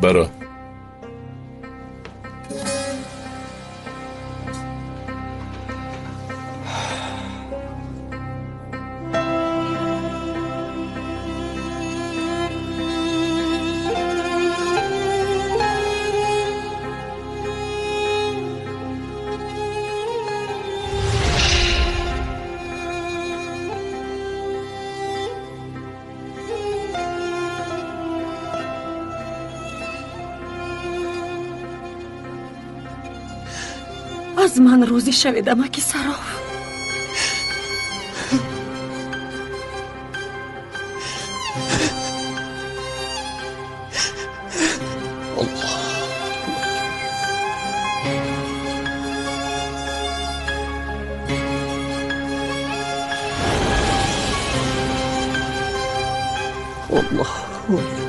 Баро. Аз ман розӣ шавед, амаки Сароф. Аллоҳу акбар.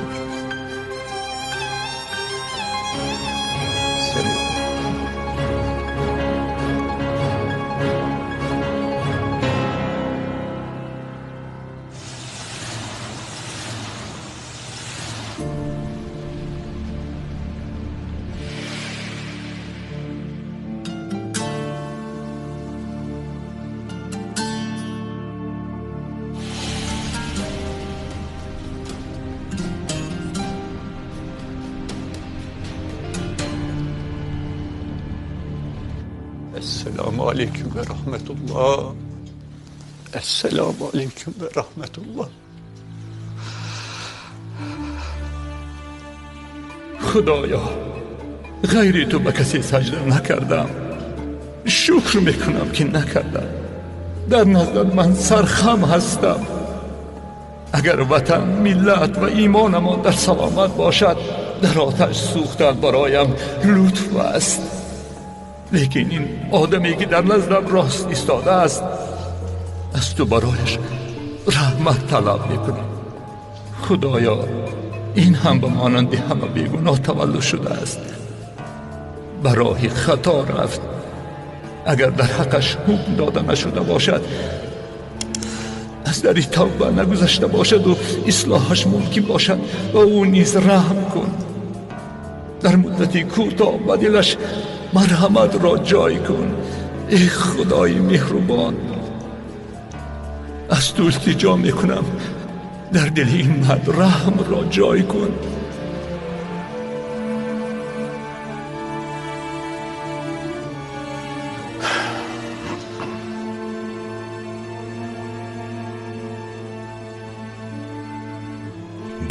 Esselamu aleyküm ve rahmetullah. Esselamu aleyküm ve rahmetullah. Худоё, ғайри ту ба касе саҷда накардам. Шукр мекунам, ки накардам. Дар наздат ман сархам ҳастам. Агар ватан, миллат ва имонамон дар саломат бошад, дар оташ сӯхтан бароям лутф аст. Лекин ин одаме ки дар наздам рост истодааст, аз ту барояш раҳмат талаб мекунам. Худоё, ин ҳам ба монанди ҳама бегуноҳ таваллуд шудааст. Ба роҳи хато рафт. Агар дар ҳаққаш ҳукм дода нашуда бошад, аз дари тавба нагузашта бошаду ислоҳаш мумкин бошад, ба ӯ низ раҳм кун. Дар муддати кӯтоҳ ба дилаш марҳаматро ҷой кун. Эй Худои меҳрубон, аз ту илтиҷо мекунам, дар дили ин мард раҳмро ҷой кун.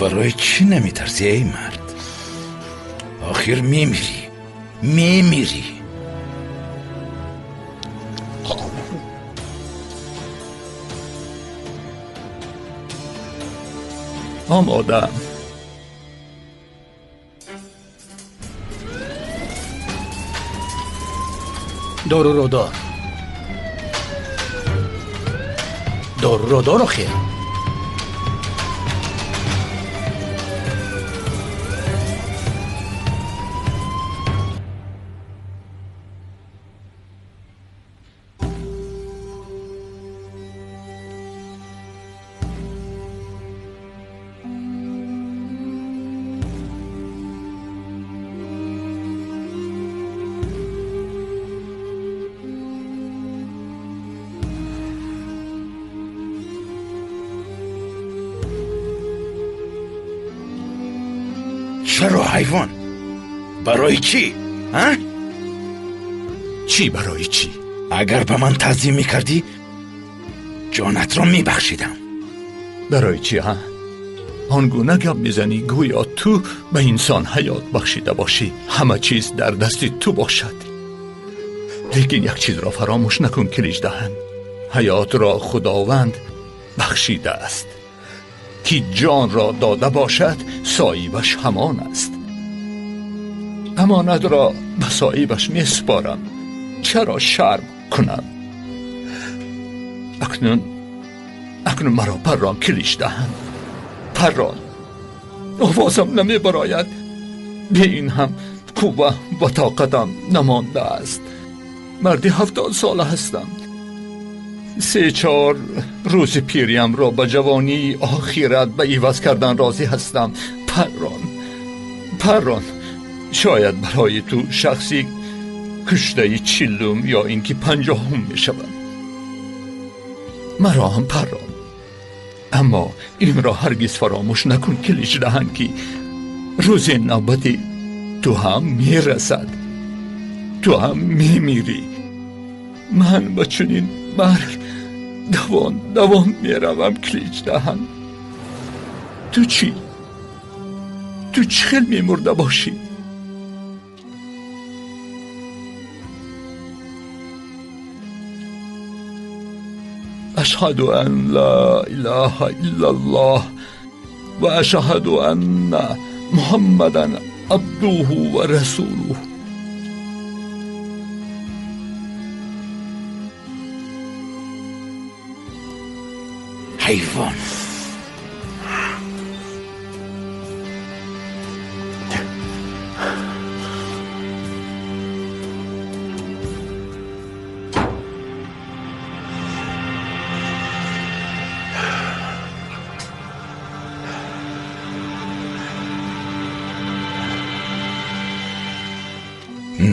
Барои чӣ наметарсӣ, эй мард? Охир мемирӣ, мемирӣ. Омодаам. Доруро дор. Доруро дор охир. Чаро ҳайвон? Барои чӣ? А? Чӣ барои чӣ? Агар ба ман таъзим мекардӣ, ҷонатро мебахшидам. Барои чӣ, ҳа? Он гуна гап мезанӣ, гӯё ту ба инсон ҳаёт бахшида бошӣ, ҳама чиз дар дасти ту бошад. Лекин як чизро фаромӯш накун, Киличдаҳан. Ҳаётро Худованд бахшидааст. Ки ҷонро дода бошад, соҳибаш ҳамон аст. Амонатро ба соҳибаш месупорам. Чаро шарм кунам? Акнун маро паррон, Киличдаҳан. Паррон. Овозам намебарояд. Бе ин ҳам қувва ва тоқатам намондааст. Марди 70 сола ҳастам. 3-4 рӯзи пириямро ба ҷавонии охират ба иваз кардан розӣ ҳастам. Паррон, Паррон. Шояд барои ту шахси куштаи 40 ё ин ки 50 мешавад. Маро ҳам паррон. Аммо инро ҳаргиз фаромӯш накун, Киличдаҳан, ки рӯзи навбати ту ҳам мерасад. Ту ҳам мемирӣ. Ман ба чунин марг давон давон меравам, Киличдаҳан. Ту чӣ? Ту чӣ хел мемурда бошӣ? Ашҳаду ан ла илаҳа иллаллоҳ ва ашҳаду анна Муҳаммадан абдуҳу ва расулуҳ. Ҳайвон.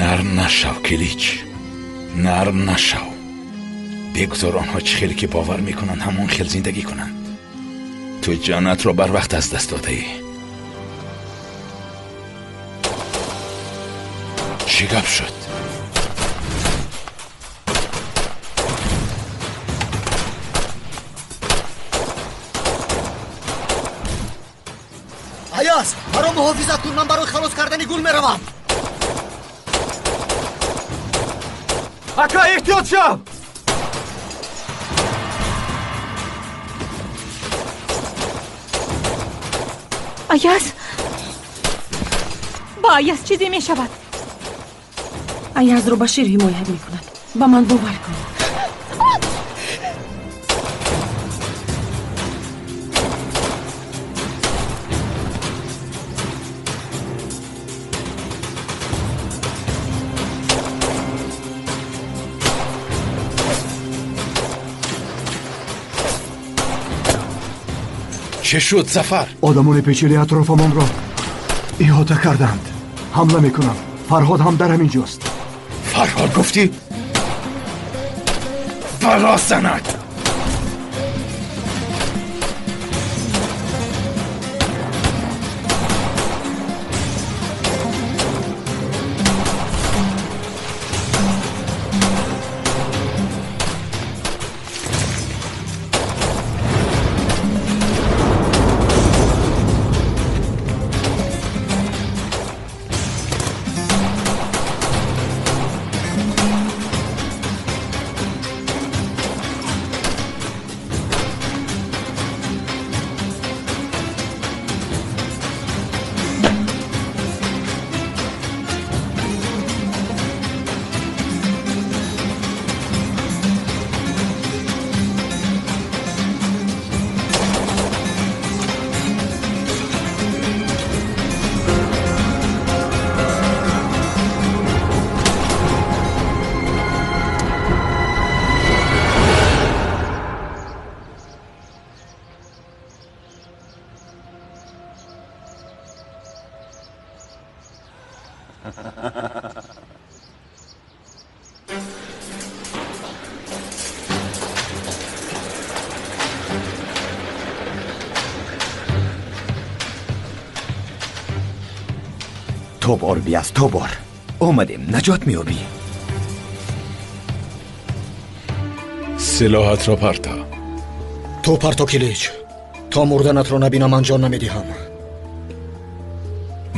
Нарм нашав, Килич, нарм нашав. Бигзор онҳо чӣ хеле ки бовар мекунанд, ҳамон хел зиндагӣ кунанд. Ту ҷонатро барвақт аз даст додаӣ. Чӣ гап шуд? Аяз, маро муҳофизат кун, ман барои халос кардани гул меравам. Ака, эҳтиёт шав! Аяз! Ба Аяз чизе мешавад. Аязро Башир ҳимоят мекунад. Ба ман бовар кун. Чӣ шуд, Зафар? Одамони печили атрофамонро иҳота карданд. Ҳамла мекунам. Фарҳод ҳам дар ҳамин ҷост. Фарҳод гуфтӣ? Бало занад! То бор биаз, то бор. Омадем, наҷот меёбӣ. Силоҳатро парто. Ту парто, Килич. То мурданатро набинам, ман ҷон намедиҳам.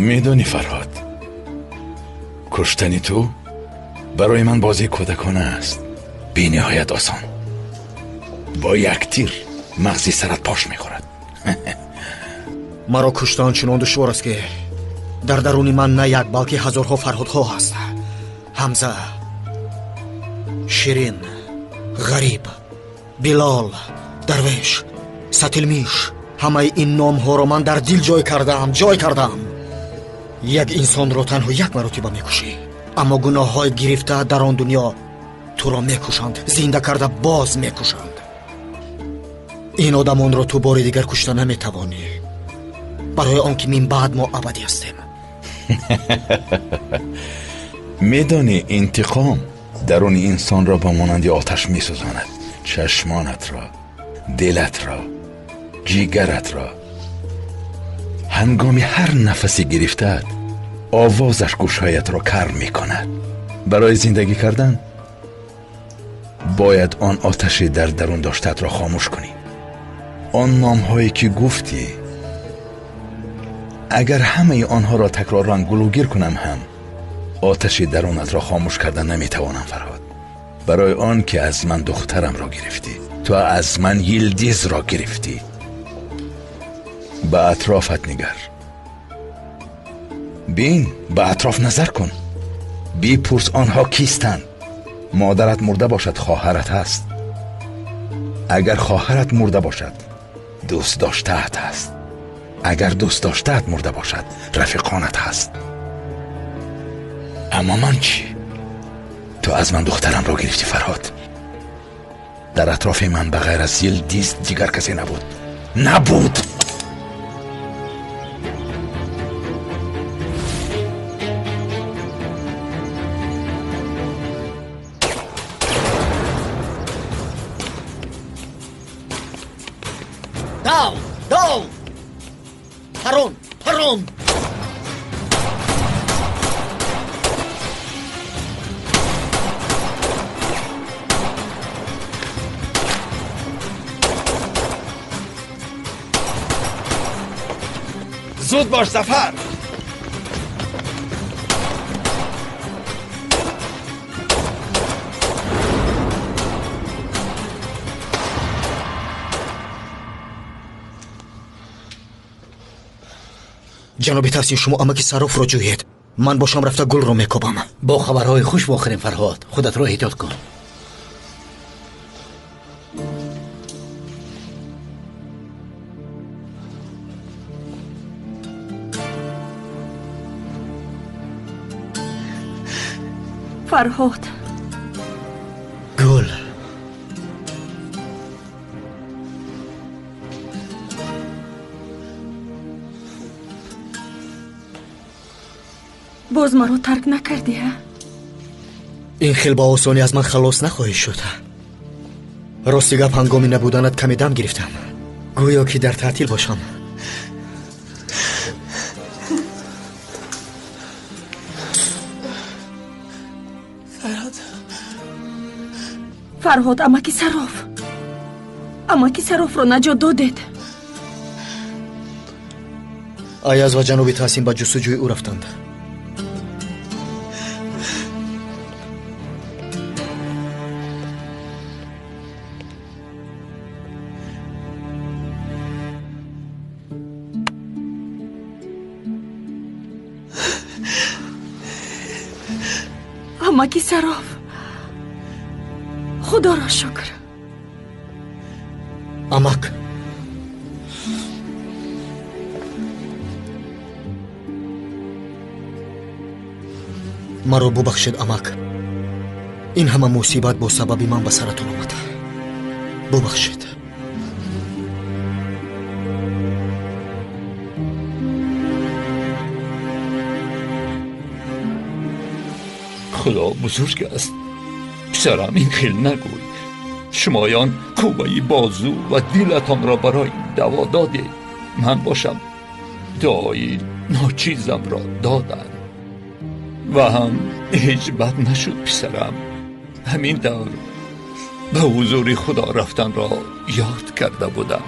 Медонӣ, Фарҳод, куштани ту барои ман бозии кӯдакона аст. Бениҳоят осон. Бо як тир мағзи сарат пош мехӯрад. Маро куштан чунон душвор аст, ки дар даруни ман на як, балки ҳазорҳо Фарҳодҳо ҳаст. Ҳамза, Ширин, Ғариб, Билол, Дарвеш, Сатилмиш. Ҳамаи ин номҳоро ман дар дил ҷой кардаам, ҷой кардаам. Як инсонро танҳо як маротиба мекушӣ, аммо гуноҳҳои гирифта дар он дунё туро мекушанд, зинда карда боз мекушанд. Ин одамонро ту бори дигар кушта наметавонӣ, барои он ки минбаъд мо абадӣ ҳастем. Медонӣ, интиқом даруни инсонро ба монанди оташ месӯзонад. Чашмонатро, дилатро, ҷигаратро. Ҳангоми ҳар нафасе гирифтаат, овозаш гӯшҳоятро кар мекунад. Барои зиндагӣ кардан бояд он оташе дар дарун доштаатро хомӯш кунӣ. Он номҳое ки гуфтӣ, агар ҳамаи онҳоро такроран гулӯгир кунам ҳам, оташи дарунатро хомӯш карда наметавонам, Фарҳод. Барои он ки аз ман духтарамро гирифтӣ, ту аз ман Йилдизро гирифтӣ. Ба атрофат нигар, бин, ба атроф назар кун, бипурс онҳо кистанд. Модарат мурда бошад, хоҳарат ҳаст. Агар хоҳарат мурда бошад, дӯст доштаат ҳаст. Агар дӯст доштаат мурда бошад, рафиқонат ҳаст. Аммо ман чӣ? Ту аз ман духтарамро гирифтӣ, Фарҳод. Дар атрофи ман ба ғайр аз Йилдиз дигар касе набуд. Набуд! Дав! Дав! Парон! Парон! Зуд бош, Зафар! Ҷаноби Таҳсин, шумо амаки Саррофро ҷӯед. Ман бошам рафта гулро мекобам. Бо хабарҳои хуш вохӯрем, Фарҳод. Худатро эҳтиёт кун. Фарҳод. Гул. Боз маро тарк накардӣ, ҳа? Ин хел ба осонӣ аз ман халос нахоҳӣ шуд. Рости гап, ҳангоми набуданат каме дам гирифтам. Гӯё ки дар таътил бошам. Фарҳод, амаки Сарроф, амаки Саррофро наҷот додед. Аяз ва ҷаноби Таҳсин ба ҷустуҷӯи ӯ рафтанд. Амаки Сарроф, худоро шукр. Амак, маро бубахшед, амак. Ин ҳама мусибат бо сабаби ман ба саратон омад. Бубахшед. Худо бузург аст. Писарам, ин хел нагӯй. Шумоён қувваи бозу ва дилатонро барои даво додед. Ман бошам дуои ночизамро додам. Ва ҳам ҳеҷ бад нашуд, писарам. Ҳамин тавр ба ҳузури Худо рафтанро ёд карда будам.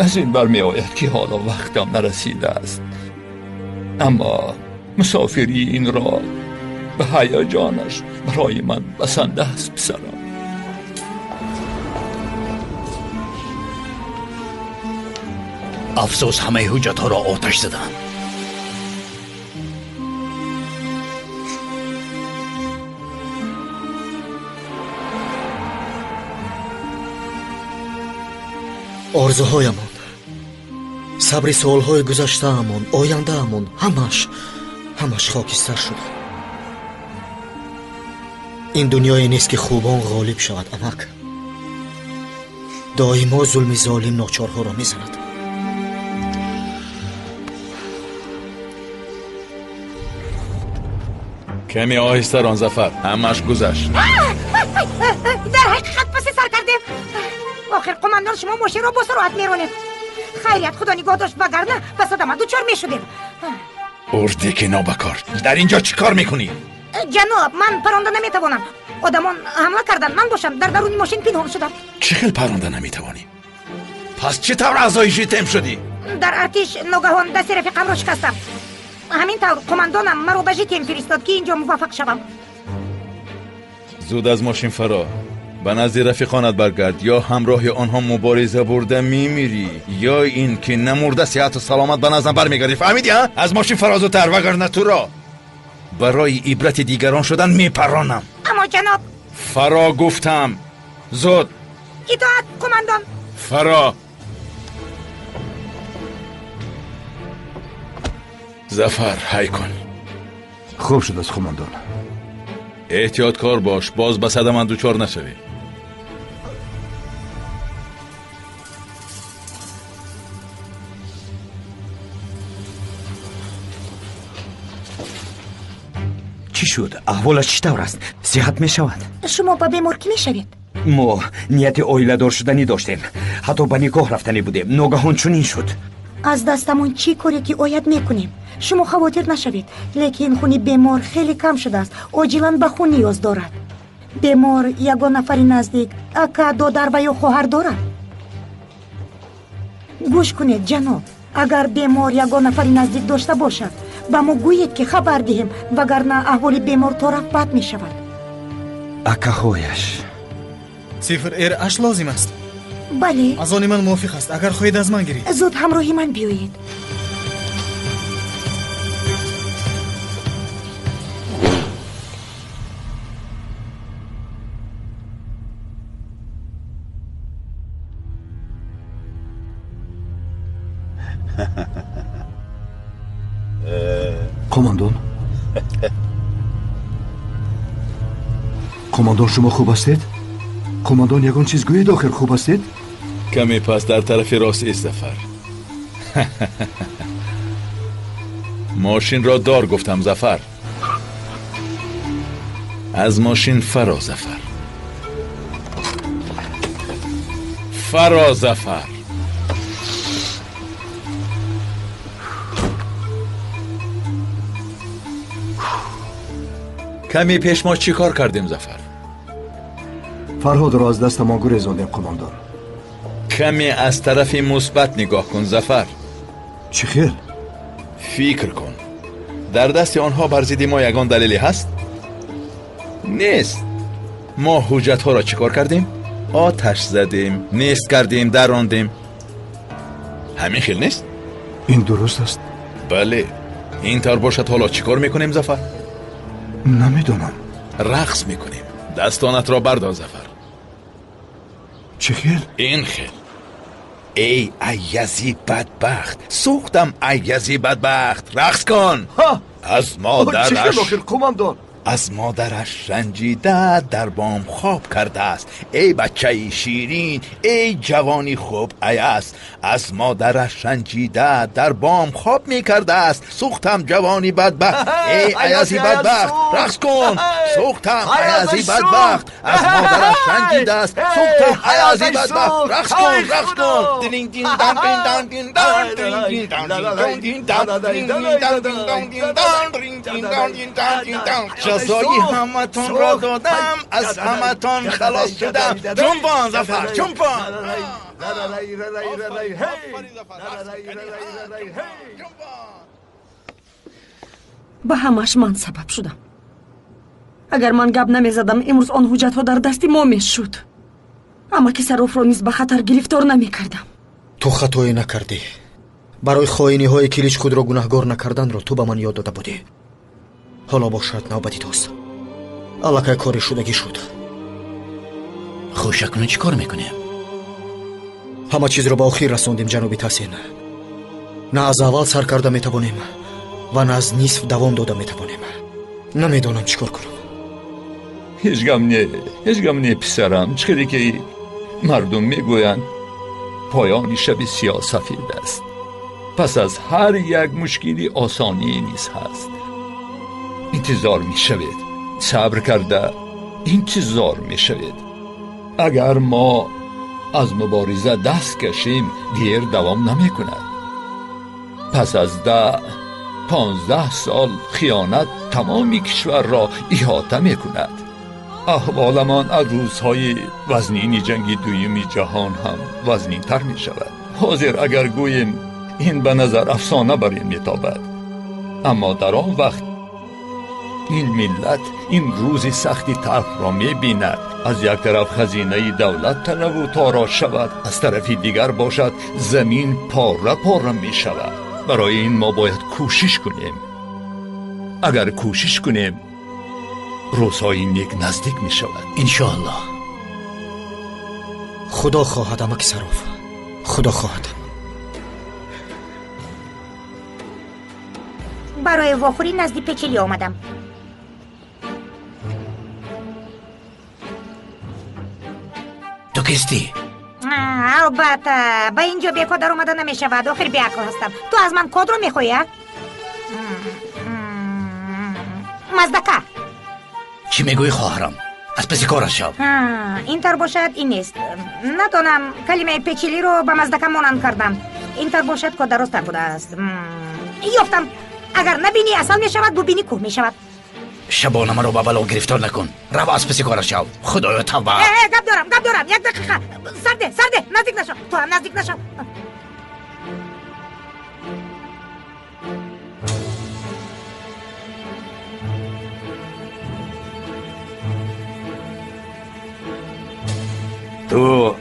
Аз ин бармеояд ки ҳоло вақтам нарасидааст. Аммо мусофирии инро ба ҳаяҷонаш барои ман басанда аст, писарам. Афсӯс, ҳамаи ҳуҷҷатҳоро оташ заданд. Орзуҳоямон, сабри суолҳои гузаштаамон, ояндаамон, ҳамаш хокистар шуд. Ин дунёе нест ки хубон ғолиб шавад, амак. Доимо зулми золим ночорҳоро мезанад. Каме оҳиста рон Зафар, ҳамаш гузашт. Дар ҳақиқат паси сар кардем. Охир қумандон, шумо мошинро бо суръат меронед. Хайрият, худо нигоҳ дошт, вагарна ба садама дучор мешудем. Урдики нобакор, дар инҷо чӣ кор мекунӣ? Ҷаноб, ман паронда наметавонам. Одамон ҳамла карданд, ман бошам дар даруни мошин пинҳон шудам. Чӣ хел паронда наметавонӣ? Пас чӣ тавр аъзои ЖТМ шудӣ? Дар артиш ногаҳон дасти рафиқамро шикастам. Ҳамин тавр қумандонам маро ба ЖТМ фиристод, ки инҷо муваффақ шавам. Зуд аз мошин фаро, ба назди рафиқонат баргард, ё ҳамроҳи онҳо мубориза бурда мемирӣ, ё ин ки намурда сиҳату саломат ба наздам бармегардӣ. Фаҳмидӣ? А аз мошин фаро зудтар, вагарна туро барои ибрати дигарон шудан мепаронам. Аммо ҷаноб. Фаро гуфтам, зуд. Итоат, қумандон. Фаро. Зафар, ҳай кун. Хуб шудааст, қумандон. Эҳтиёткор бош, боз ба садама дучор нашавӣ. Чӣ шуд? Аҳволаш чӣ тавр аст? Сиҳат мешавад? Шумо ба бемор кӣ мешавед? Мо нияти оиладор шуданӣ доштем, ҳатто ба никоҳ рафтанӣ будем. Ногаҳон чунин шуд. Аз дастамон чӣ коре ки ояд мекунем. Шумо хавотир нашавед, лекин хуни бемор хеле кам шудааст, оҷилан ба хун ниёз дорад. Бемор ягон нафари наздик, ака, додар ва ё хоҳар дорад? Гӯш кунед, ҷаноб, агар бемор ягон нафари наздик дошта бошад, ба мо гӯед, ки хабар диҳем, вагарна аҳволи бемор то рафт бад мешавад. Акаҳояш. Сифр р аш лозим аст? Бале. Аз они ман мувофиқ аст, агар хоҳед аз ман гиред. Зуд ҳамроҳи ман биёед. Қумандон, қумандон, шумо хуб ҳастед? Қумандон, ягон чиз гӯед, охир хуб ҳастед? Каме пас дар тарафи рост ист, Зафар. Мошинро дор гуфтам, Зафар. Аз мошин фаро, Зафар. Фаро, Зафар. Каме пеш мо чӣ кор кардем, Зафар? Фарҳодро аз дастамон гурезондем, қумандон. Каме аз тарафи мусбат нигоҳ кун, Зафар. Чӣ хел? Фикр кун, дар дасти онҳо бар зидди мо ягон далеле ҳаст? Нест. Мо ҳуҷҷатҳоро чӣ кор кардем? Оташ задем, нест кардем, дарондем. Ҳамин хел нест? Ин дуруст аст. Бале, ин тавр бошад. Ҳоло чӣ кор мекунем, Зафар? Намедонам. Рақс мекунем. Дастонатро бардор, Зафар. Чӣ хел? Ин хел. Эй аязи бадбахт, сӯхтам аязи бадбахт, рақс кун. Аз модараш, қумандон, аз модараш ранҷида дар бом хоб кардааст. Эй бачаи ширин, эй ҷавони хуб аяз, аз модараш ранҷида дар бом хоб мекардааст. Сӯхтам ҷавони бадбахт, эй аязи бадбахт, рақс кун. Сӯхтам аязи бадбахт, аз модараш ранҷидааст. Сӯхтам аязи бадбахт, рақс кун, рақс кун. ҷазои ҳаматонро додам, аз ҳаматон халос шудам. Ҷунбон, Зафар, ҷунбон. Ба ҳамаш ман сабаб шудам. Агар ман гап намезадам, имрӯз он ҳуҷҷатҳо дар дасти мо мешуд. Амаки Сарофро низ ба хатар гирифтор намекардам. Ту хатое накардӣ. Барои хоиниҳои Килич худро гунаҳгор накарданро ту ба ман ёд дода будӣ. Ҳоло бошад навбати туст. Аллакай кори шудагӣ шуд. Хуш, акнун чӣ кор мекунем? Ҳама чизро ба охир расондем, ҷаноби Таҳсин. На аз аввал сар карда метавонем ва на аз нисф давом дода метавонем. Намедонам чӣ кор кунам. Ҳеҷ гам не, ҳеҷ гам не, писарам. Чӣ хеле ки мардум мегӯянд, поёни шаби сиёҳ сафед аст. Пас аз ҳар як мушкили осонӣ низ ҳаст. интизор мешавед, сабр карда интизор мешавед. Агар мо аз мубориза даст кашем, дер давом намекунад. Пас аз 10-15 сол хиёнат тамоми кишварро иҳота мекунад. Аҳволамон аз рӯзҳои вазнини ҷанги дуюми ҷаҳон ҳам вазнинтар мешавад. Ҳозир агар гӯем, ин ба назар афсона бар ин метобад, аммо дар он вақт ин миллат ин рӯзи сахти талхро мебинад. Аз як тараф хазинаи давлат талаву торош шавад, аз тарафи дигар бошад замин пора пора мешавад. Барои ин мо бояд кӯшиш кунем. Агар кӯшиш кунем, рӯзҳои нек наздик мешавад. Иншоаллоҳ. Худо хоҳад, амаки Сароф, худо хоҳад. Барои вохӯрӣ назди Печелӣ омадам. Ту кистӣ? Албатта, ба ин ҷо бекод даромада намешавад. Охир беақл ҳастам. Ту аз ман кодро мехоҳӣ, а? Маздака. Чӣ мегӯӣ, хоҳарам? Аз паси корат шав. Ин тар бошад, ин нест. Надонам, калимаи печелиро ба маздака монанд кардам. Ин тар бошад, код дарозтар будааст. Ёфтам. Агар набинӣ асал мешавад, бубинӣ кӯҳ мешавад. Шабона маро ба бало гирифтор накун. Рав, аз паси корат шав. Худоё, тавба. Гап дорам, гап дорам. Як дақиқа. Сарде, сарде, наздик нашав. Ту ҳам наздик нашав. Ту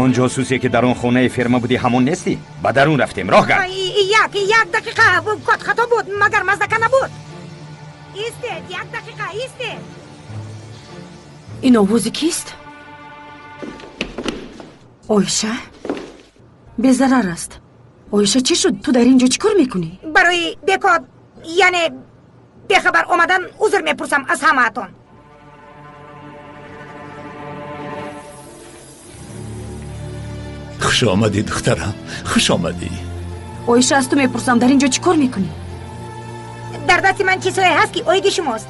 он ҷосусе ки дар он хонаи ферма будӣ, ҳамон нестӣ? Ба дарун рафтем, роҳ гард. Як дақиқа, код хато буд, магар маздака набуд? Истед, як дақиқа, истед. Ин овози кист? Оиша? Безарар аст. Оиша, чӣ шуд? Ту дар ин ҷо чӣ кор мекунӣ? Барои бекод, яъне бехабар омадан узр мепурсам аз ҳамаатон. Хуш омадӣ, духтарам, хуш омадӣ. Оиша, аз ту мепурсам, дар ин ҷо чӣ кор мекунӣ? Дар дасти ман чизҳое ҳаст, ки оиди шумост.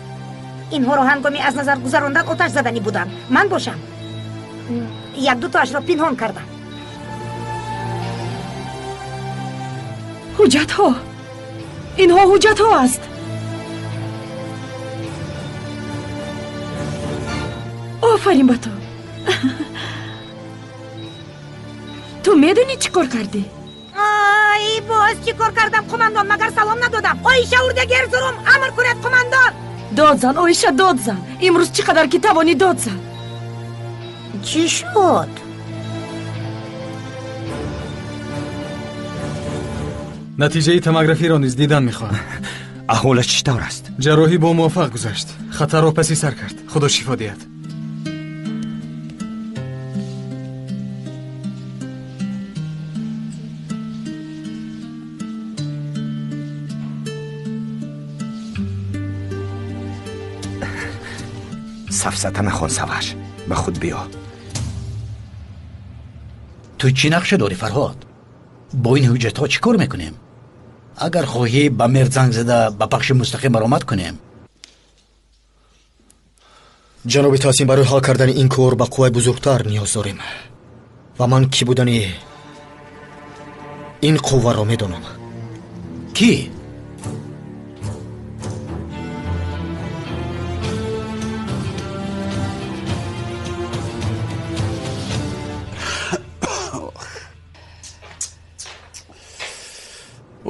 Инҳоро ҳангоми аз назар гузарондан оташ заданӣ буданд. Ман бошам як дутоашро пинҳон кардам. Ҳуҷҷатҳо, инҳо ҳуҷҷатҳо аст. Офарин ба ту. Ту медонӣ чӣ кор кардӣ? Ай, боз чӣ кор кардам, қумандон? Магар салом надодам? Оиша урдагер зурум, амр кунед, қумандон. Дод зан, Оиша, дод зан. Имрӯз чӣ қадар ки тавонӣ дод зан. Чӣ шуд? Натиҷаи томографиро низ дидан мехоҳам. Аҳволаш чӣ тавр аст? Ҷарроҳӣ бо муваффақ гузашт. Хатарро паси сар кард. Худо шифо диҳад. Сафсата нахон, Саваш, ба худ биё. Ту чӣ нақша дорӣ, Фарҳод? Бо ин ҳуҷҷатҳо чӣ кор мекунем? Агар хоҳӣ, ба мер занг зада ба пахши мустақим баромад кунем. Ҷаноби Таҳсин, барои ҳал кардани ин кор ба қувваи бузургтар ниёз дорем ва ман кӣ будани ин қувваро медонам. Кӣ?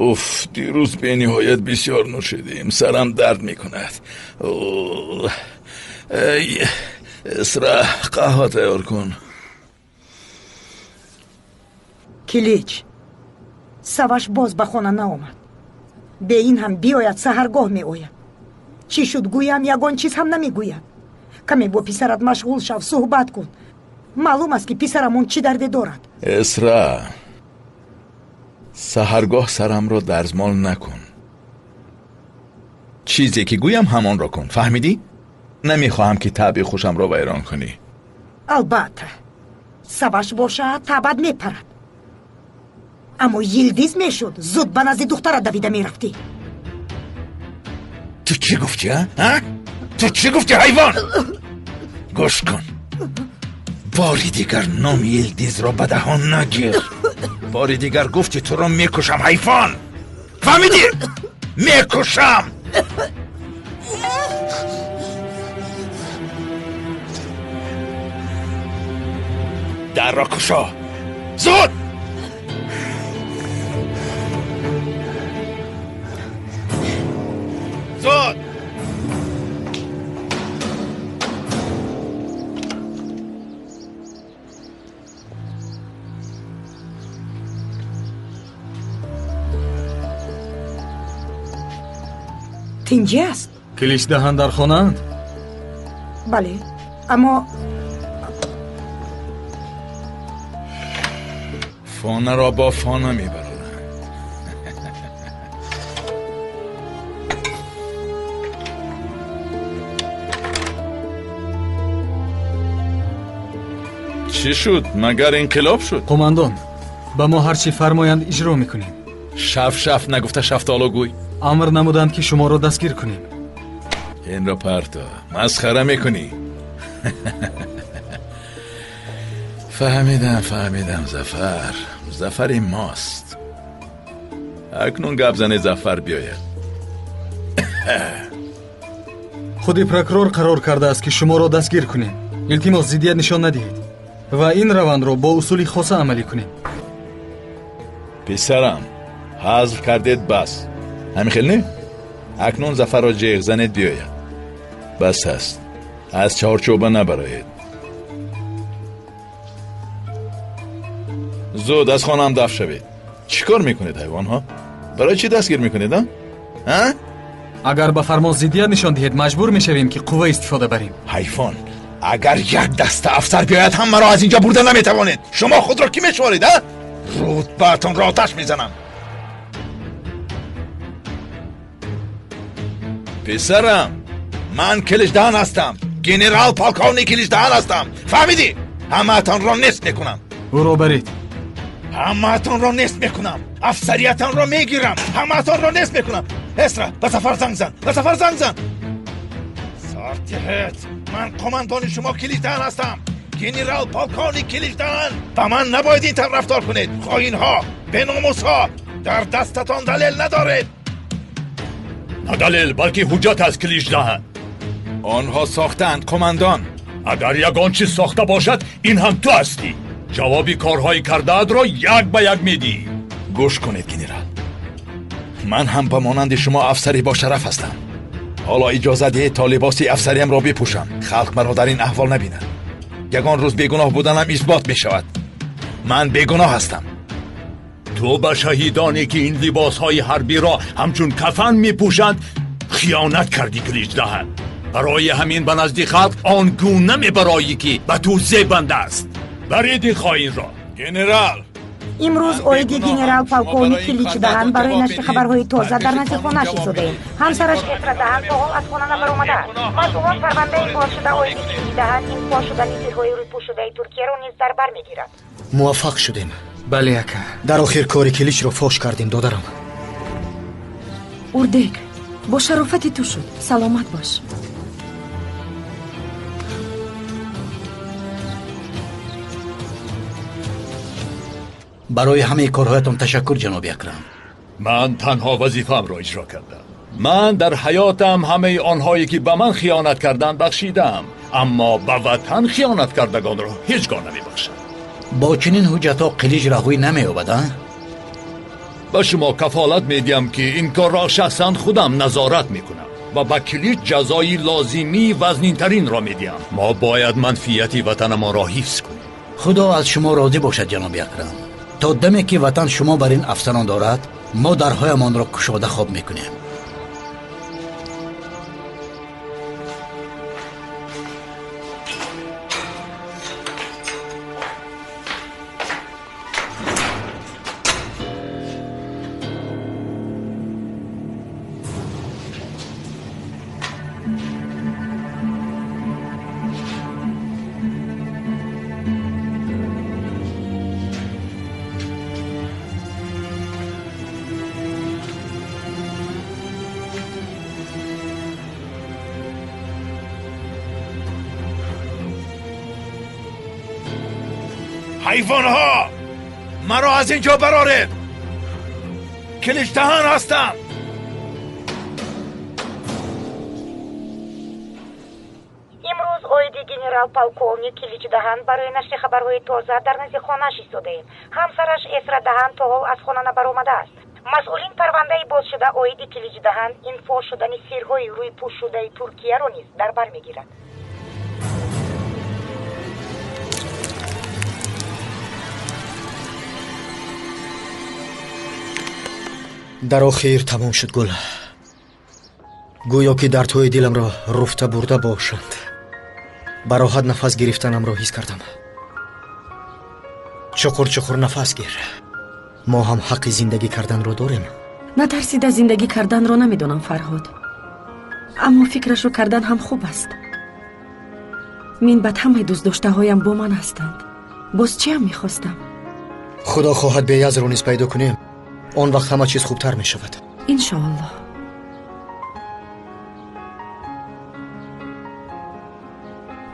Уф, дирӯз бениҳоят бисёр нӯшидем, сарам дард мекунад. Эй, Эсра, қаҳва тайёр кун. Килич, Саваш боз ба хона наомад. Бе ин ҳам биёяд, саҳаргоҳ меояд. Чӣ шуд гӯям, ягон чиз ҳам намегӯяд. Каме бо писарат машғул шав, суҳбат кун. Маълум аст, ки писарамон чӣ дарде дорад. Эсра, саҳаргоҳ сарамро дарзмол накун. Чизе ки гӯям, ҳамонро кун, фаҳмидӣ? Намехоҳам, ки таъби хушамро вайрон кунӣ. Албатта, Саваш бошад, табад мепарад. Аммо Йилдиз мешуд, зуд ба назди духтарат давида мерафтӣ. Ту чӣ гуфтӣ, а? Ту чӣ гуфтӣ, ҳайвон? Гӯш кун, бори дигар номи Илдизро ба даҳон нагир. Бори дигар гуфтӣ, туро мекушам, ҳайвон. Фаҳмидӣ? Мекушам. Дарро кушо, зуд! Зуд! Тинҷӣ аст? Киличдаҳан дар хонаанд? Бале, аммо фонаро бо фона мебаранд. Чӣ шуд? Магар инқилоб шуд? Қумандон, ба мо ҳарчи фармоянд иҷро мекунем. Шаф шаф нагуфта шафтолу гӯй. Амр намуданд, ки шуморо дастгир кунем. Инро парто, масхара мекунӣ. Фаҳмидам, фаҳмидам, Зафар. Зафари мост. Акнун гап зане, Зафар биёяд. Худи прокурор қарор кардааст, ки шуморо дастгир кунем. Илтимос, зиддият нишон надиҳед ва ин равандро бо усули хоса амалӣ кунем. Писарам, ҳазл кардед, бас. Ҳамин хел не? Акнун Зафарро ҷеғ занед биёяд. Бас аст. Аз чаҳорчӯба набароед. Зуд аз хонаам дафт шавед. Чӣ кор мекунед, ҳайвонҳо? Барои чӣ дастгир мекунед, а? А? Агар ба фармон зиддият нишон диҳед, маҷбур мешавем, ки қувва истифода барем. Ҳайвон, агар як даста афсар биёяд, ҳам маро аз инҷо бурда наметавонед. Шумо худро кӣ мешуморед, а? Рутбаатонро оташ мезанам. Писарам, ман Киличдаҳан ҳастам. Генерал полковник Киличдаҳан ҳастам. Фаҳмидӣ? Ҳамаатонро нест мекунам. Ӯро баред. Ҳамаатонро нест мекунам. Афсариятонро мегирам. Ҳамаатонро нест мекунам. Эсра, ба Зафар занг зан. Ба Зафар занг зан. Сартиҳет, ман қумандони шумо Киличдаҳан ҳастам. Генерал полковник Киличдаҳан. Ба ман набояд ин тавр рафтор кунед. Хоинҳо, беномусҳо, дар дастатон далел надоред. На далел, балки ҳуҷҷат аст, Киличдаҳан. Онҳо сохтаанд, қумандон. Агар ягон чиз сохта бошад, ин ҳам ту ҳастӣ. Ҷавоби корҳои кардаатро як ба як медиҳӣ. Гӯш кунед, генерал. Ман ҳам ба монанди шумо афсари бошараф ҳастам. Ҳоло иҷоза диҳед то либоси афсариамро бипӯшам. Халқ маро дар ин аҳвол набинад. Ягон рӯз бегуноҳ буданам исбот мешавад. Ман бегуноҳ ҳастам. Ту ба шаҳидоне, ки ин либосҳои ҳарбиро ҳамчун кафан мепӯшанд, хиёнат кардӣ, Киличдаҳан. Барои ҳамин ба назди халқ он гуна мебароӣ, ки ба ту зебанда аст. Баред ин хоинро. Генерал, имрӯз оиди генерал полковник Киличдаҳан барои нашри хабарҳои тоза дар назди хонааш истодаем. Ҳамсараш Эсрадаҳан то ҳол аз хона набаромадааст. Масъулон парвандаи бозшуда оиди Киличдаҳан ин фош шудани сирҳои рӯйпӯшшудаи Туркияро низ дар бар мегирад. Муваффақ шудем. Бале, ака. Дар охир кори Киличро фош кардем, додарам. Урдек, бо шарофати ту шуд. Саломат бош. Барои ҳамаи корҳоятон ташаккур, ҷаноби Акрам. Ман танҳо вазифаамро иҷро кардам. Ман дар ҳаётам ҳамаи онҳое, ки ба ман хиёнат карданд, бахшидам, аммо ба ватан хиёнат кардагонро ҳеҷ гоҳ намебахшам. Бо чунин ҳуҷҷатҳо Қилич раҳоӣ намеёбад, а? Ба шумо кафолат медиҳам, ки ин корро шахсан худам назорат мекунам ва ба Килич ҷазои лозимии вазнинтаринро медиҳам. Мо бояд манфиати ватанамонро ҳифз кунем. Худо аз шумо розӣ бошад, ҷаноби Акрам. То даме ки ватан шумо бар ин афсарон дорад, мо дарҳоямонро кушода хоб мекунем. Ҳайвонҳо! Маро аз ин ҷо бароред! Киличдаҳан ҳастам! Имрӯз оиди генерал-полковник Киличдаҳан барои нашри хабарҳои тоза дар назди хонааш истодаем. Ҳамсараш Эсрадаҳан то ҳол аз хона набаромадааст. Масъулин парвандаи бозшуда оиди Киличдаҳан инфо шудани сирҳои рӯйпӯшшудаи Туркияро низ дар бар мегирад. Дар охир тамом шуд, Гул. Гӯё ки дардҳои диламро руфта бурда бошанд. Ба роҳат нафас гирифтанамро ҳис кардам. Чуқур чуқур нафас гир. Мо ҳам ҳаққи зиндагӣ карданро дорем. Натарсида зиндагӣ карданро намедонам, Фарҳод. Аммо фикрашро кардан ҳам хуб аст. Минбаъд ҳамаи дӯстдоштаҳоям бо ман ҳастанд. Боз чиам мехостам? Худо хоҳад Беязро низ пайдо кунем. Он вақт ҳама чиз хубтар мешавад. Иншоаллоҳ.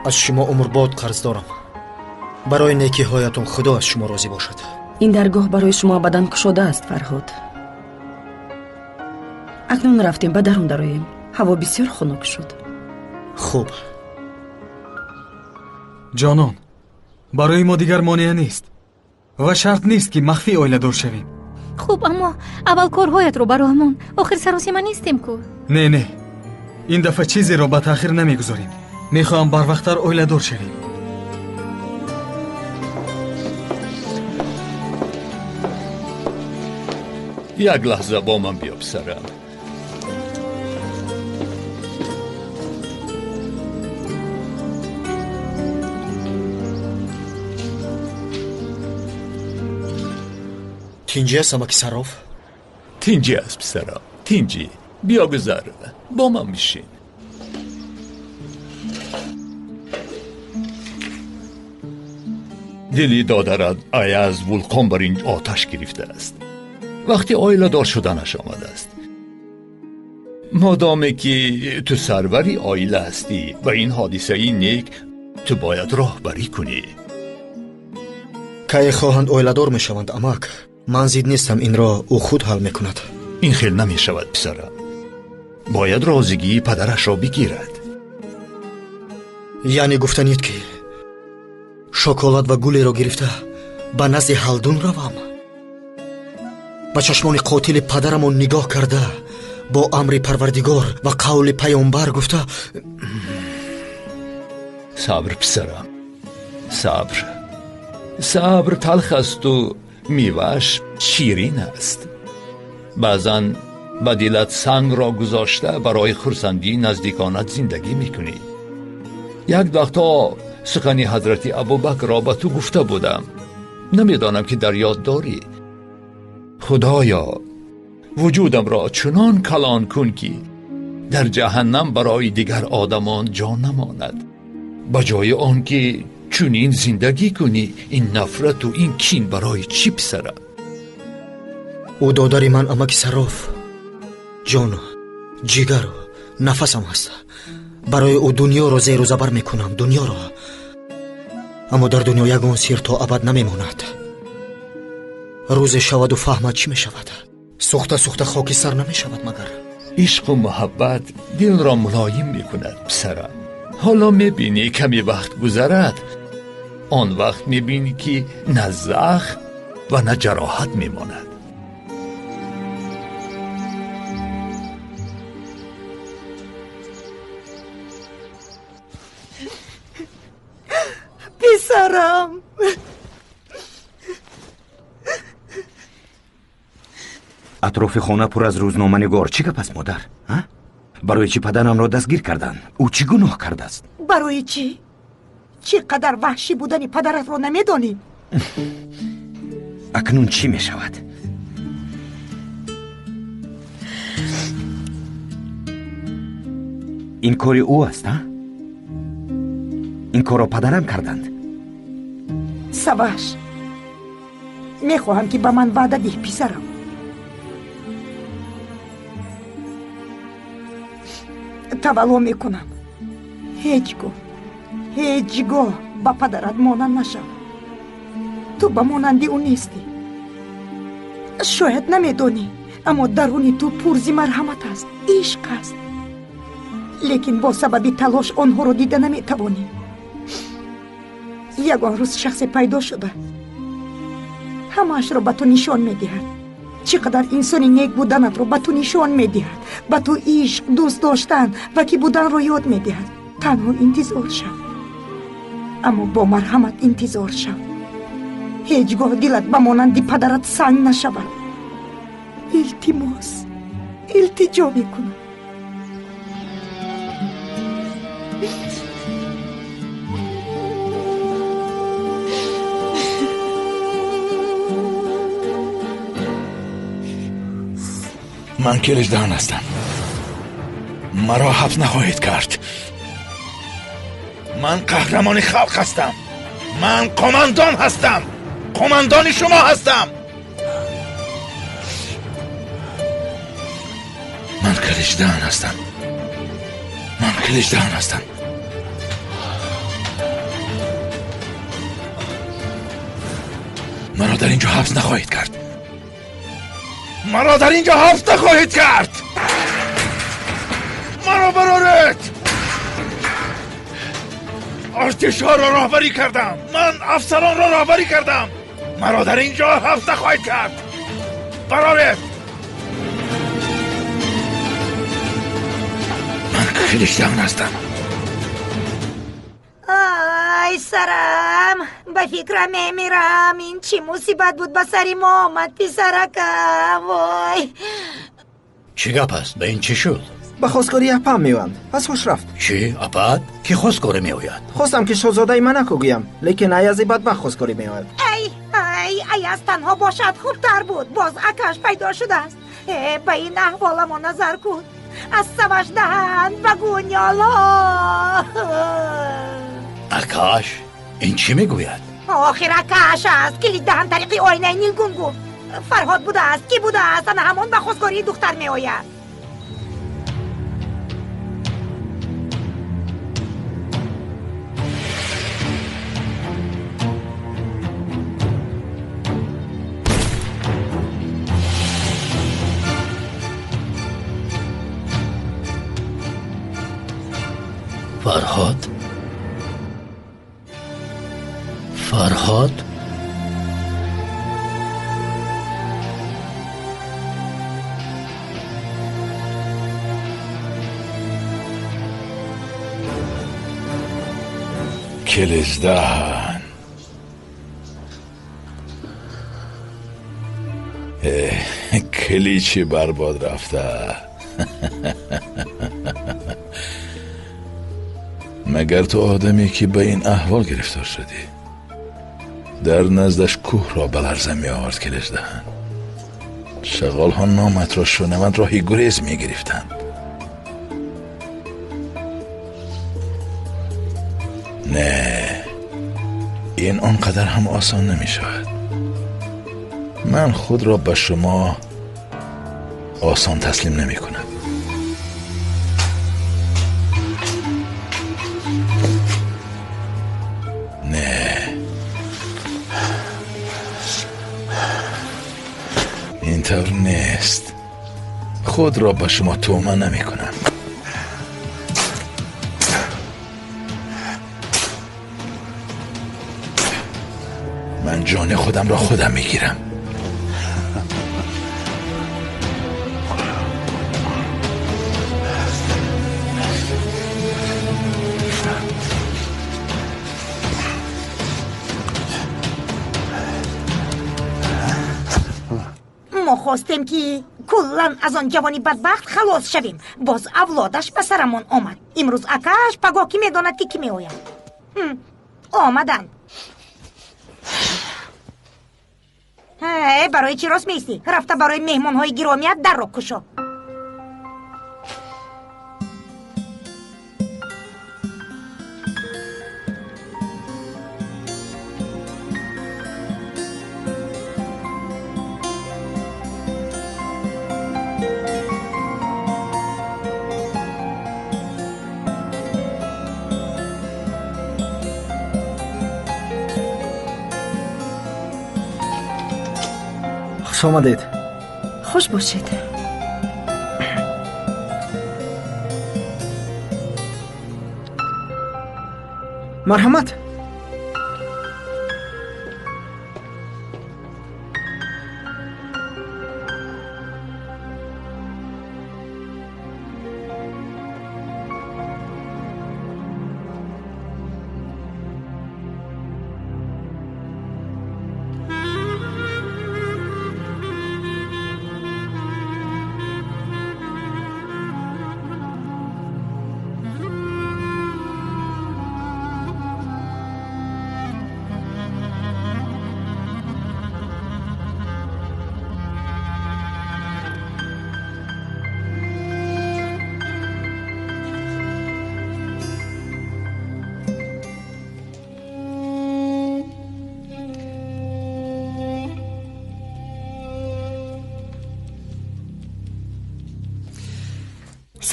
Аз шумо умрбод қарз дорам. Барои некиҳоятон Худо аз шумо розӣ бошад. Ин даргоҳ барои шумо абадан кушода аст, Фарҳод. Акнун рафтем, ба дарун дароем. Ҳаво бисёр хунук шуд. Хуб. Ҷонон, барои мо дигар монеа нест ва шарт нест, ки махфӣ оиладор шавем. Хуб, аммо аввал корҳоятро ба роҳ мон. Охир саросима нестем ку. Не, не, ин дафъа чизеро ба таъхир намегузорем. Мехоҳам барвақттар оиладор шавем. Як лаҳза бо ман биё, писарам. Тинҷӣ аст, амаки Сарроф? Тинҷӣ аст, писарам, тинҷӣ. Биё гузар, бо ман бишин. Дили додарат Аяз вулқон бар ин оташ гирифтааст. Вақти оиладор шуданаш омадааст. Модоме ки ту сарвари оила ҳастӣ ва ин ҳодисаи нек, ту бояд роҳбарӣ кунӣ. Кай хоҳанд оиладор мешаванд, амак. Ман зид нестам, инро ӯ худ ҳал мекунад. Ин хел намешавад, писарам. Бояд розигии падарашро бигирад. Яъне гуфтанед, ки шоколад ва гулеро гирифта ба назди Ҳалдун равам? Ба чашмони қотили падарамон нигоҳ карда, бо амри Парвардигор ва қавли паёмбар гуфта: Сабр, писарам, сабр. Сабр талх асту мевааш ширин аст. Баъзан ба дилат сангро гузошта барои хурсандии наздиконат зиндагӣ мекунӣ. Як вақтҳо сухани ҳазрати Абубакрро ба ту гуфта будам. Намедонам, ки дар ёд дорӣ. Худоё, вуҷудамро чунон калон кун, ки дар ҷаҳаннам барои дигар одамон ҷо намонад. Ба ҷои он ки чунин зиндагӣ кунӣ, ин нафрату ин кин барои чӣ, писарам? Ӯ додари ман, амаки Сарроф, ҷону ҷигару нафасам ҳаст. Барои ӯ дунёро зеру забар мекунам, дунёро. Аммо дар дунё ягон сир то абад намемонад. Рӯзе шаваду фаҳмад, чӣ мешавад. Сӯхта сӯхта хоки сар намешавад магар. Ишқу муҳаббат дилро мулоим мекунад, писарам. Ҳоло мебинӣ, каме вақт гузарад, он вақт мебинӣ, ки на захм ва на ҷароҳат мемонад. Писарам, Атрофи хона пур аз рӯзноманигор. Чӣ гап аст, модар? Барои чӣ падарамро дастгир карданд? Ӯ чӣ гуноҳ кардааст? Барои чӣ? Чӣ қадар ваҳшӣ будани падаратро намедонӣ? Акнун чӣ мешавад? Ин кори ӯ аст, а? Ин корро падарам карданд. Саваш, мехоҳам, ки ба ман ваъда диҳ, писарам. Тавалло мекунам, ҳеҷ гоҳ, ҳеҷ гоҳ ба падарат монанд нашав. Ту ба монанди ӯ нестӣ. Шояд намедонӣ, аммо даруни ту пурзи марҳамат аст, ишқ аст. Лекин бо сабаби талош онҳоро дида наметавонӣ. Ягон рӯз шахсе пайдо шуда ҳамаашро ба ту нишон медиҳад. Чӣ қадар инсони нек буданатро ба ту нишон медиҳад. Ба ту ишқ, дӯст доштан ва кӣ буданро ёд медиҳад. Танҳо интизор шав, аммо бо марҳамат интизор шав. Ҳеҷ гоҳ дилат ба монанди падарат санг нашавад. Илтимос, илтиҷо мекунам. Ман Келишдаҳан ҳастам. Маро ҳабс нахоҳед кард. Ман қаҳрамони халқ ҳастам. Ман қомандон ҳастам. Қомандони шумо ҳастам. Ман Келишдаҳан ҳастам. Ман Келишдаҳан ҳастам. Маро дар ин ҷо ҳабс нахоҳед кард. Маро дар ин ҷо ҳабс нахоҳед кард. Маро бароред. Артишҳоро роҳбарӣ кардам. Ман афсаронро роҳбарӣ кардам. Маро дар ин ҷо ҳабс нахоҳед кард. Бароред. Ман Келишдаҳан ҳастам. Ай сарам, ба фикрам мемирам. Ин чӣ мусибат буд ба сари мо омад, писаракам? Вой! Чӣ гап аст? Ба ин чӣ шуд? Ба хостгории апам меоянд. Аз ҳуш рафт. Чӣ? Апат? Кӣ хостгорӣ меояд? Хостам ки шоҳзодаи Монако гӯям, лекин Аязи бадбахт хостгорӣ меояд. Ай ай, Аяз танҳо бошад хубтар буд. Боз акаш пайдо шудааст. Ба ин аҳволамо назар кун. Аз саваш даҳан ба гунёло. Акаш? Ин чӣ мегӯяд? Охир акаш аст. Килид даҳан тариқи оинаи нилгун гуфт. Фарҳод будааст, кӣ будааст? Ана ҳамон ба хостгории духтар меояд. Фарҳод? Фарҳод? Келишдаҳан. Киличи барбод рафта. Магар ту одаме ки ба ин аҳвол гирифтор шудӣ? Дар наздаш кӯҳро ба ларза меовард Келишдаҳан. Шағолҳо номатро шунаванд роҳи гурез мегирифтанд. Не, ин он қадар ҳам осон намешавад. Ман худро ба шумо осон таслим намекунам. Не, ин тавр нест. Худро ба шумо туҳма намекунам. Ман ҷони худамро худам мегирам. Мо хостем ки куллан аз он ҷавони бадбахт халос шавем. Боз авлодаш ба сарамон омад. Имрӯз акааш, пагоҳ кӣ медонад ки кӣ меояд. Омаданд. Барои чӣ рост меистӣ? Рафта барои меҳмонҳои гиромият дарро кушо. Хуш омадед. Хуш бошед. Марҳамат.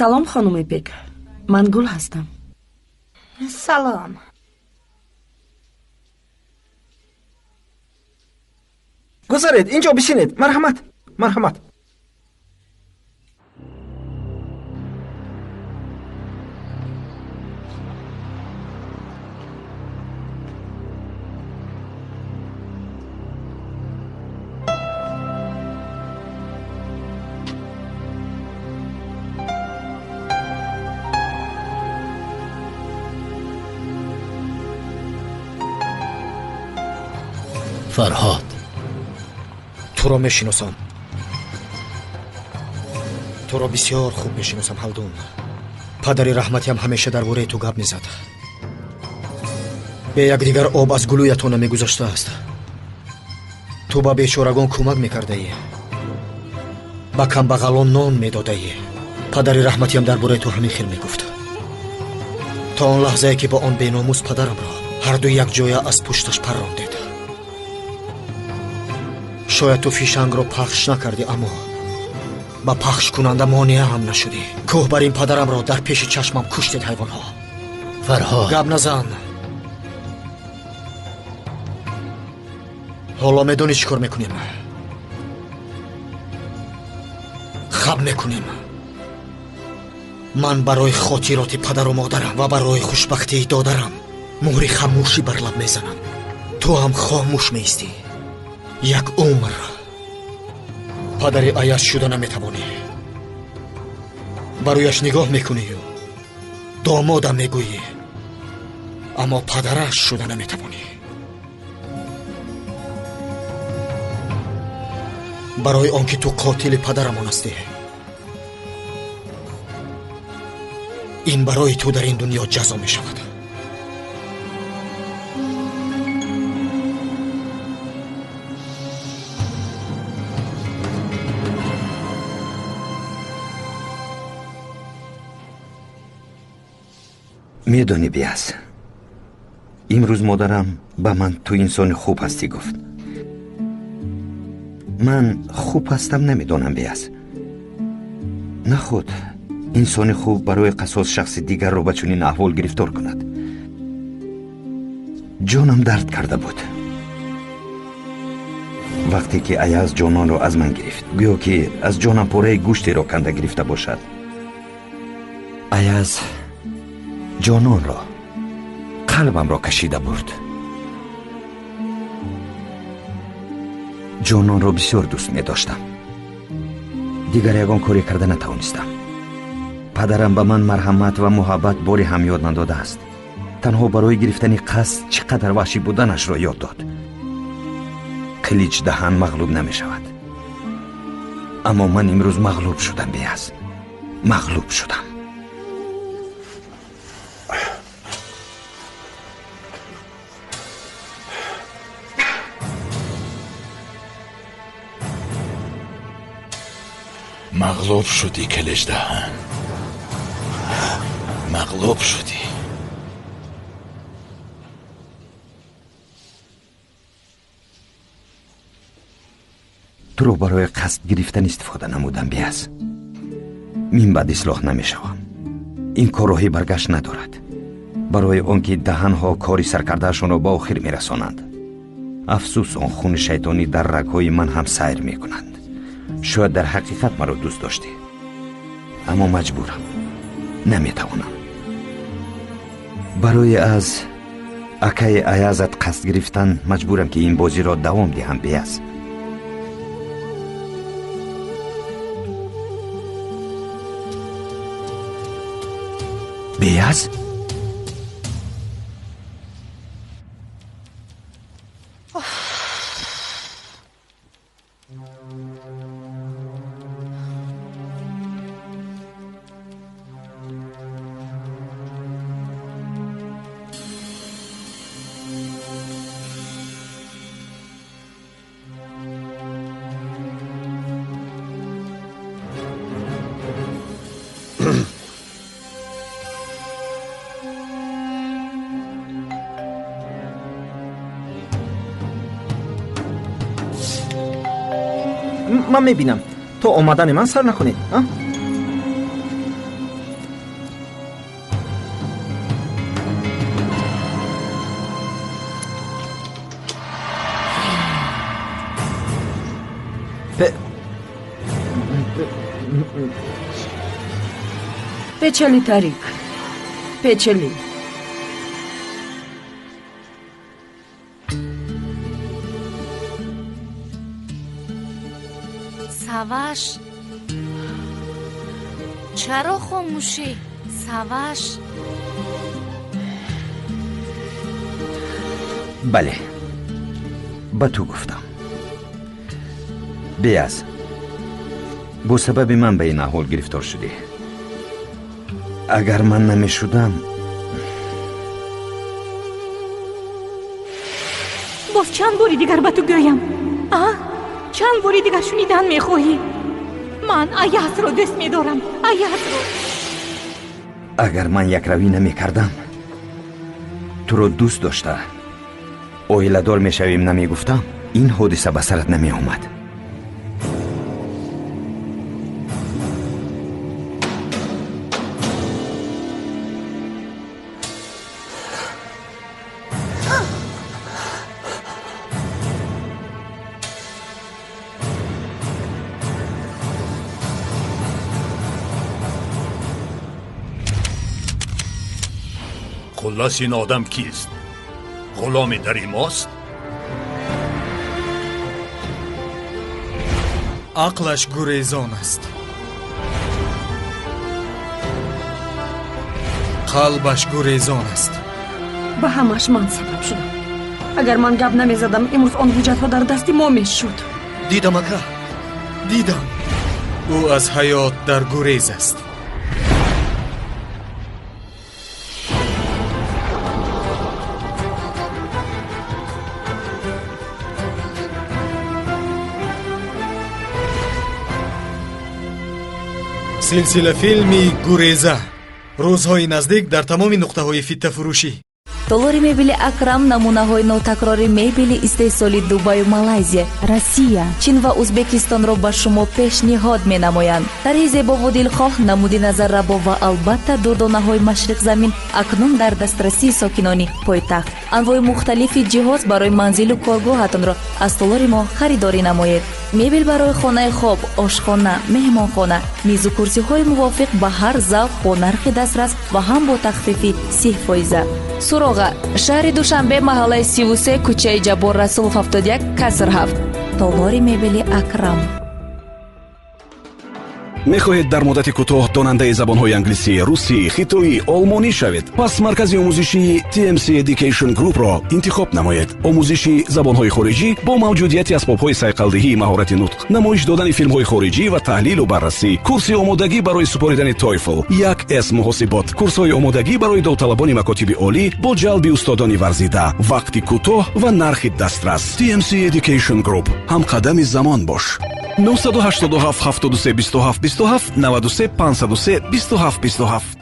Салом, хонуми Бек. Ман Гул ҳастам. Салом. Гузаред, инҷо бишинед. Марҳамат, марҳамат. Фарҳод, туро мешиносам. Туро бисёр хуб мешиносам, Ҳалдун. Падари раҳматиам ҳамеша дар бораи ту гап мезад. Бе якдигар об аз гулӯятон намегузаштааст. Ту ба бечорагон кӯмак мекардаӣ, ба камбағалон нон медодаӣ. Падари раҳматиам дар бораи ту ҳамин хел мегуфт. То он лаҳзае ки бо он беномус падарамро ҳарду якҷоя аз пушташ паррондед. Шояд ту фишангро пахш накардӣ, аммо ба пахшкунанда монеа ҳам нашудӣ. Кӯҳ бар ин падарамро дар пеши чашмам куштед, ҳайвонҳо. Фарҳод, гап назан. Ҳоло медонӣ чӣ кор мекунем? Хаб мекунем. Ман барои хотироти падару модарам ва барои хушбахтии додарам муҳри хамӯшӣ бар лаб мезанам. Ту ҳам хомӯш меистӣ. Як умр падари Аяз шуда наметавонӣ. Ба рӯяш нигоҳ мекунию домодам мегӯӣ, аммо падараш шуда наметавонӣ. Барои он ки ту қотили падарамон ҳастӣ, ин барои ту дар ин дунё ҷазо мешавад. Медонӣ, Биас, имрӯз модарам ба ман ту инсони хуб ҳастӣ гуфт. Ман хуб ҳастам, намедонам, Биас. Нахуд инсони хуб барои қасос шахси дигарро ба чунин аҳвол гирифтор кунад. Ҷонам дард карда буд. Вақте ки Аяз ҷононро аз ман гирифт, гӯё ки аз ҷонам пораи гӯштеро канда гирифта бошад. Аяз ҷононро, қалбамро кашида бурд. Ҷононро бисёр дӯст медоштам. Дигар ягон коре карда натавонистам. Падарам ба ман марҳамат ва муҳаббат бори ҳам ёд надодааст. Танҳо барои гирифтани қасд чӣ қадар ваҳшӣ буданашро ёд дод. Қилич даҳан мағлуб намешавад. Аммо ман имрӯз мағлуб шудам, Биаз. Мағлуб шудам. Мағлуб шудӣ, Киличдаҳан. Мағлуб шудӣ. Туро барои қасд гирифтан истифода намудам, Биаз. Мин баъд ислоҳ намешавам. Ин кор роҳи баргашт надорад. Барои он ки даҳанҳо кори саркардаашонро ба охир мерасонанд. Афсӯс, он хуни шайтонӣ дар рагҳои ман ҳам сайр мекунанд. Шояд дар ҳақиқат маро дӯст доштӣ, аммо маҷбурам, наметавонам. Барои аз акаи Аязат қасд гирифтан маҷбурам, ки ин бозиро давом диҳам. Беаз, беаз. Ман мебинам, то омадани ман сар накунед. Печали, Тарик, печали. Саваш, чаро хомӯшӣ? Саваш. Бале, ба ту гуфтам. Беаз, бо сабаби ман ба ин аҳвол гирифтор шудӣ. Агар ман намешудам. Боз чанд бори дигар ба ту гӯям? А? Чанд бори дигар шунидан мехоҳӣ? Ман Аязро дӯст медорам, Аязро. Агар ман якравӣ намекардам, туро дӯст дошта оиладор мешавем намегуфтам, ин ҳодиса ба сарат намеомад. Хуллас, ин одам кист? Ғуломи дари мост? Ақлаш гурезон аст, қалбаш гурезон аст. Ба ҳамаш ман сабаб шудам. Агар ман гап намезадам, имрӯз он ҳуҷҷатҳо дар дасти мо мешуд. Дидам, ака, дидам. Ӯ аз ҳаёт дар гурез аст. Силсила филми «Гуреза» рӯзҳои наздик дар тамоми нуқтаҳои фиттафурӯшӣ. Толори мебели Акрам намунаҳои нотакрори мебели истеҳсоли Дубаю Малайзия, Россия, Чин ва Узбекистонро ба шумо пешниҳод менамоянд. Тарҳи зебову дилхоҳ, намуди назаррабо ва албатта дурдонаҳои машриқзамин акнун дар дастрасии сокинони пойтахт. Анвои мухталифи ҷиҳоз барои манзилу коргоҳатонро аз толори мо харидорӣ намоед. Мебел барои хонаи хоб, ошхона, меҳмонхона, мизу курсиҳои мувофиқ ба ҳар завқ бо нархи дастрас ва ҳам бо тахфифи 30%. Суроға: шаҳри Душанбе, маҳаллаи 33, кӯчаи Ҷаббор Расулов 71, каср 7. Толори мебели Акрам. Мехоҳед дар муддати кӯтоҳ донандаи забонҳои англисӣ, русӣ, хитоӣ, олмонӣ шавед? Пас маркази омӯзишии TMC Education Group-ро интихоб намоед. Омӯзиши забонҳои хориҷӣ бо мавҷудияти асбобҳои сайқалдиҳии маҳорати нутқ, намоиш додани филмҳои хориҷӣ ва таҳлилу баррасӣ, курси омодагӣ барои супоридани TOEFL, 1С муҳосибот, курсҳои омодагӣ барои довталабони макотиби олӣ бо ҷалби устодони варзида, вақти кӯтоҳ ва нархи дастрас. TMC Education Group. Ҳамқадами замон бош. 987 73 27 27 93 503 27 27.